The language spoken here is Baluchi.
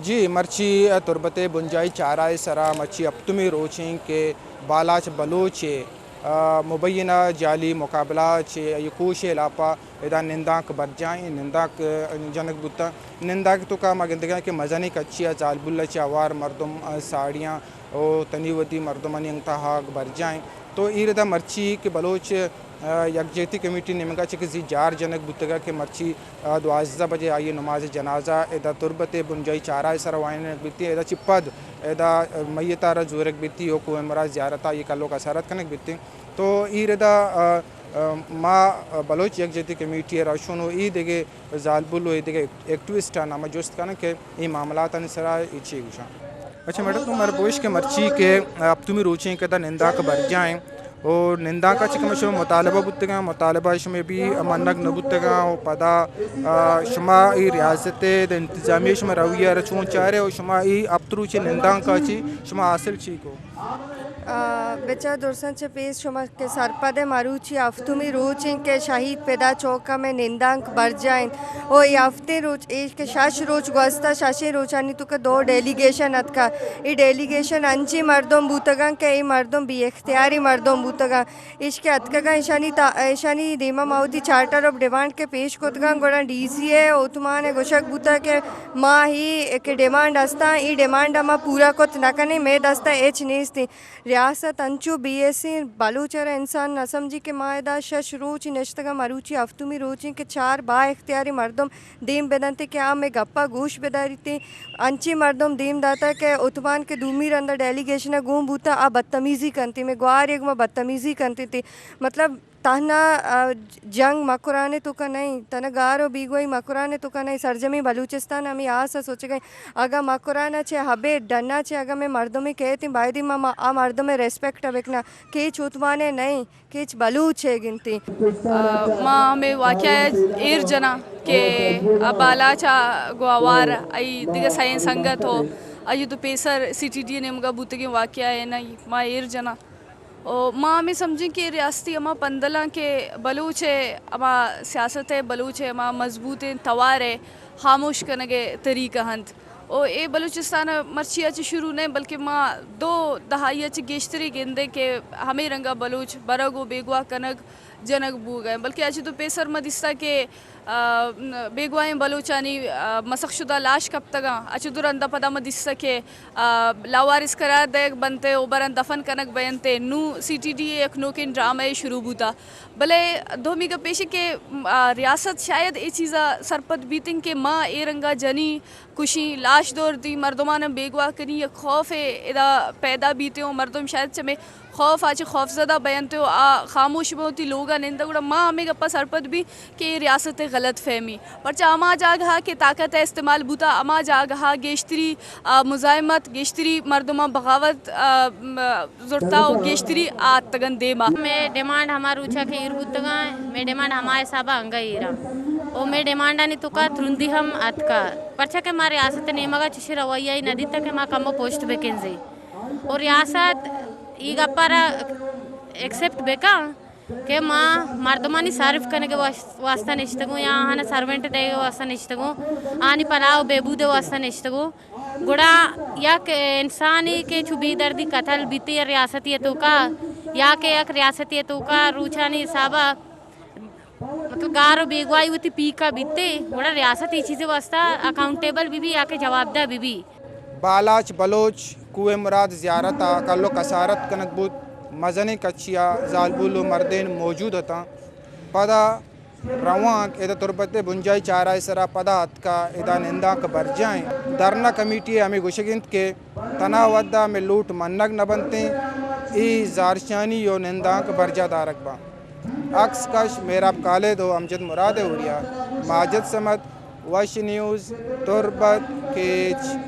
جی، مرچی تربت ءِ بنجاہی چارہ ءِ سرا مرچی ہپتمی روچ ایں کہ بالاچ بلوچ ءِ، آ، مبینہ جعلی مقابلہ چہ آئی کوش ءِ ہلاپا ادا نندانک برجاہ ایں، نندانک جنگ بوتاں۔ نندانک توکا ما گندگاں کہ مزنیں کچی ءَ زالبول ءَ چہ ہوار مردم، آ، ساڑیاں او تنی ودی مردمانی انگتا ہاک برجاہ ایں۔ تو اے ردا مرچی کہ بلوچ، آ، یکجہتی کمیٹی نیمگا چہ کہ زی جار جنگ بوتگا کہ مرچی، آ، دوازدہ بجے آئی نماز جنازہ ادا تربت ءِ بنجاہی چارہ ءِ سرا وانینگ بیتی، ادا چہ پد ادا، آ، میت ءَ را زورگ بیتی او کوہ مراد زیارت ءَ آئی کلوک اسارت کنگ بیتی۔ تو اے ردا، آ، آ، ما، آ، بلوچ یکجہتی کمیٹی ءِ رہشون و اے دگہ زالبول و اے دگہ ایکٹیوسٹاں ما جست کناں کہ اے معاملاتانی سرا اے چی گوشاں۔ اچھا میڈم، تو مارا بوش کہ مرچی کہ ہپتمی روچیں کہ دا نندانک برجاہ ایں و نندانک ءَ چہ کہ شما مطالبہ بوتگاں، مطالبہ شما بھی منگ نہ بوتگاں و پدا، آ، شما اے ریاست ءِ انتظامیہ شما رویہ را چون چارے و شما اے ہپت روچیں نندانک ءَ چہ شما حاصل چی کو؟ آ، بچار درساں چہ پیش شما کہ سرپد ءَ مروچی ہفتمی روچ ایں کہ شہید پدا چوک ءَ مئے نندانک برجاہ انت۔ او اے ہفتیں روچ، اے کہ شش روچ گوستہ، ششیں روچانی توکا دو ڈیلیگیشن اتکا۔ اے ڈیلیگیشن انچیں مردم بوتگاں کہ اے مردم بے اختیاری مردم بوتگاں۔ ایش کہ اتکگاں، ایشانی تا-، ایشانی دیما ما وتی چارٹر آف ڈیمانڈ کہ پیش کتگاں، گڑا ڈی سی ءَ اوتمان ءَ گوشگ بوتگ کہ ما ہی کہ ڈیمانڈ ہستاں، اے ڈیمانڈ ءَ ما پورا کت نہ کنیں، مئے دستا ہچ نیست۔ ریاست انچو بے حسیں، بلوچ ءَ را انسان نہ سمجھی کہ ما ادا شش روچ نشتگاں، مروچی ہفتمی روچیں کہ چار با اختیاری مردم دیم بدنت کہ آ مئے گپا گوش بداریت۔ انچیں مردم دیم داتا کہ اتمان کہ دومی رندا ڈیلیگیشن ءَ گون بوتا، آ بدتمیزی کنتی، مئے گوار ءَ گوما بدتمیزی کنتی۔ مطلب، تہنا، آ، جنگ مکران ءِ توکا نئیں، تہنا گار و بیگواہی مکران ءِ توکا نئیں، سرجمیں بلوچستان ہمے آس ءَ سوچگ ءَ۔ اگاں مکران ءَ چہ ہبے ڈن ءَ چہ اگاں مئے مردمے کئیت، بایدیں ما، ما آ مردم ءِ ریسپیکٹ ءَ بکناں کہ ہچ اوتمان ءَ نئیں، کہ ہچ بلوچ ءَ گنتی۔ آ، ما ہمے واقعہ ءَ ایر جناں کہ آ بالاچ ءَ گوں ہوار آئی دگہ سئیں سنگت و آئی دو پیسر سی ٹی ڈی ءِ نیمگا بوتگیں واقعہ ءَ نہ ما ایر جناں۔ و ما ہمے سمجھیں کہ ریاستی ہما پندلاں کہ بلوچ ءِ ہما سیاست ءِ، بلوچ ءِ ہما مضبوطیں توار ءِ خاموش کنگ ءِ طریقہ انت۔ و اے بلوچستان ءَ مرچی ءَ چہ شروع نہ، بلکہ ما دو دہائی ءَ چہ گیشتری گندیں کہ ہمے رنگ ءَ بلوچ برگ و بیگواہ کنگ جنگ بوگ ءَ، بلکہ اچ تو پیسر ما دیستا کہ، آ، بیگواہیں بلوچانی، آ، مسخ شدہ لاش کپتگاں، اچ دو رندا پدا ما دیستا کہ، آ، لاوارث قرار دئیگ بنت ءُ برن دفن کنگ بینت۔ نوں سی ٹی ڈی ءِ یک نوکیں ڈرامہ ءِ شروع بوتا۔ بلے دومی گپ ایش کہ، آ، ریاست شاید اے چیزا سرپد بیتیں کہ ما اے رنگا جنی کشیں، لاش دور دی، مردماناں بیگواہ کنی، یک خوفے ادا پیدا بیت ءُ مردم شاید چمے خوف ءَ چہ خوفزدہ بینت ءُ آ خاموش بہ وتی لوگ ءَ نند۔ گڑا ما ہمے گپ ءَ سرپد بیں کہ اے ریاست ءِ غلط فہمی، پرچا ہما جاگہ ءَ کہ طاقت ءِ استعمال بوتا، ہما جاگہ ءَ گیشتری، آ، مزاحمت، گیشتری مردماں بغاوت، آ، م-، زرتا ءُ گیشتری آتکگاں دیما۔ مئے ڈیمانڈ ہما روچا کہ ایر بوتگاں، مئے ڈیمانڈ ہما حسابا انگا ایراں۔ او مئے ڈیمانڈانی توکا ترندی ہم اتکا۔ پرچا کہ ما ریاست نیمگا چشیں رویہ ای نہ دیتا کہ ما کمو پشت بکنزیں۔ او ریاست ای گپا را ایکسپٹ بکن کہ ما مردمانی سرو کنگ واس-، واسطہ نشتگوں یا آہانا سرونٹ دئیگ واسطہ نشتگوں، آہانی پلاہ و بہبود واسطہ نشتگوں۔ گڑا یک انسانے کہ چو بے دردی قتل بیتے یا ریاستی ءِ توکا، یا کہ یک ریاستی ءِ توکا روچانی حسابا مطلب گار و بیگواہی وتی پیکا بیتے، گڑا ریاست اے چیزے واسطہ اکاؤنٹیبل بہ بی یا کہ جوابدہ بہ بی۔ بالاچ بلوچ کوہ مراد زیارت ءَ کلو کسارت کنگ بوت، مزنیں کچی ءَ زالبول و مردین موجود اتاں۔ پدا روانک ادا تربت ءِ بنجاہی چارہ ءِ سرا پدا اتکا، ادا نندانک برجاہ ایں۔ دھرنا کمیٹی ءِ ہمے گوشگ انت کہ تنا وھدا مئے لوٹ منگ نہ بنتیں، اے زارشانی و نندانک برجاہ دارگ باں۔ عکس کش مہراب خالد و امجد مراد ءِ ہوریا ماجد صمد، وش نیوز، تربت، کیچ۔